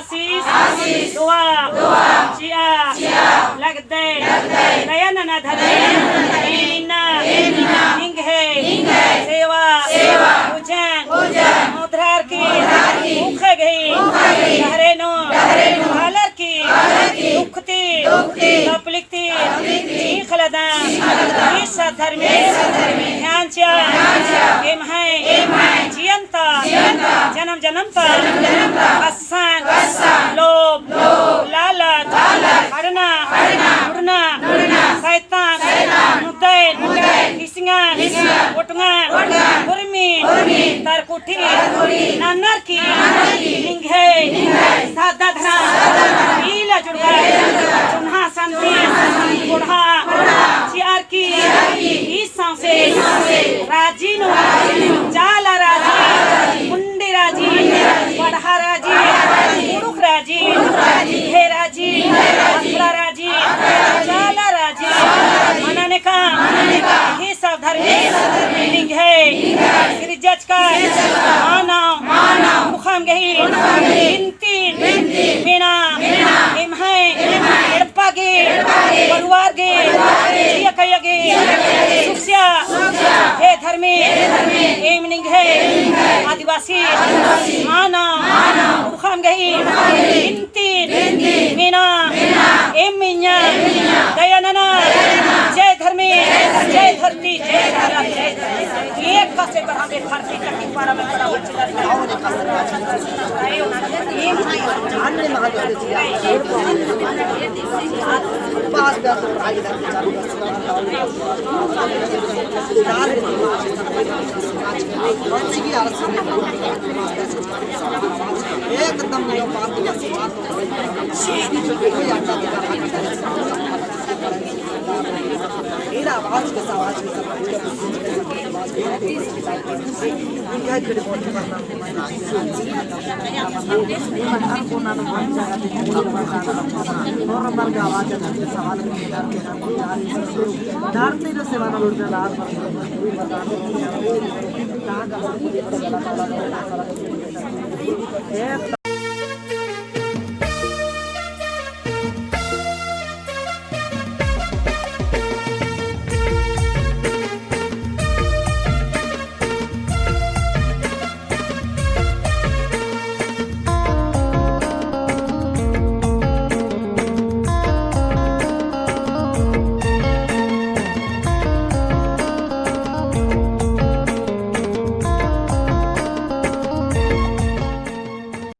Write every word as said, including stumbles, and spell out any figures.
आशीष, आशीष, दुआ, दुआ, चिआ, चिआ, लगदय, लगदय, दया नना धर्मेस, दया नना धर्मेस, एम इन्ना, एम इन्ना, निंग्है, निंग्है, सेवा, सेवा, पूजन, पूजन, मोधरारकी, मोधरारकी, मुखा गही, मुखा गही, डहरे नू, डहरे नू, आलरकी, आलरकी, दुख ती, दुख ती, तकलीफ ती, तकलीफ ती, चींख़ लगदन, चींख़ लगदन, ईसा धर्मेस, ईसा धर्मेस, ध्यान चिआ, ध्यान चिआ, एम्है, एम्है, जियन ता, जियन ता, जनम जनम ता, जनम जनम ता, कस्सन, कस्सन, लोभ, लोभ, लालच, लालच, हड़ना, हड़ना, नुड़ना, नुड़ना, सैतान, सैतान, मुद्दइन, मुद्दइन, हिसिंगन, हिसिंगन, ओटंगन, ओटंगन, उर्मी, उर्मी, तरकुटी, तरकुटी, नन्नर की, नन्नर की, निंग्है, निंग्है, सादा धरम, सादा धरम, ईला जुड़गा, ईला जुड़गा, चुन्हा संती, चुन्हा संती, कोड़हा, कोड़हा, चिअर की, चिअर की, ई सौंसे, ई सौंसे, राजी नू, राजी नू, चाला राजी, मुंडी राजी, पड़हा राजी, कुँड़ुख़ राजी, हे राजी, अखड़ा राजी, चाला राजी, मना नेका, हे सब धर्मेस, निंग्है, सिरजचकर, मानव, मुख़म गही, बिनती, मेना, एम्है, एड़पा गे, परिवार गे, जिया कइया गे, सुखसिया, हे धर्मेस, एम निंग्है, आदिवासी, मानव, मुख़म गही, बिनती, मेना, एम इन्ना, दया नना, जय धर्मेस, जय धरती, जय धरम, जय धर्मेस। एक कसे पर हमें धरती तक की पारा में पड़ा हुआ चिल्ला रहा है। एकदम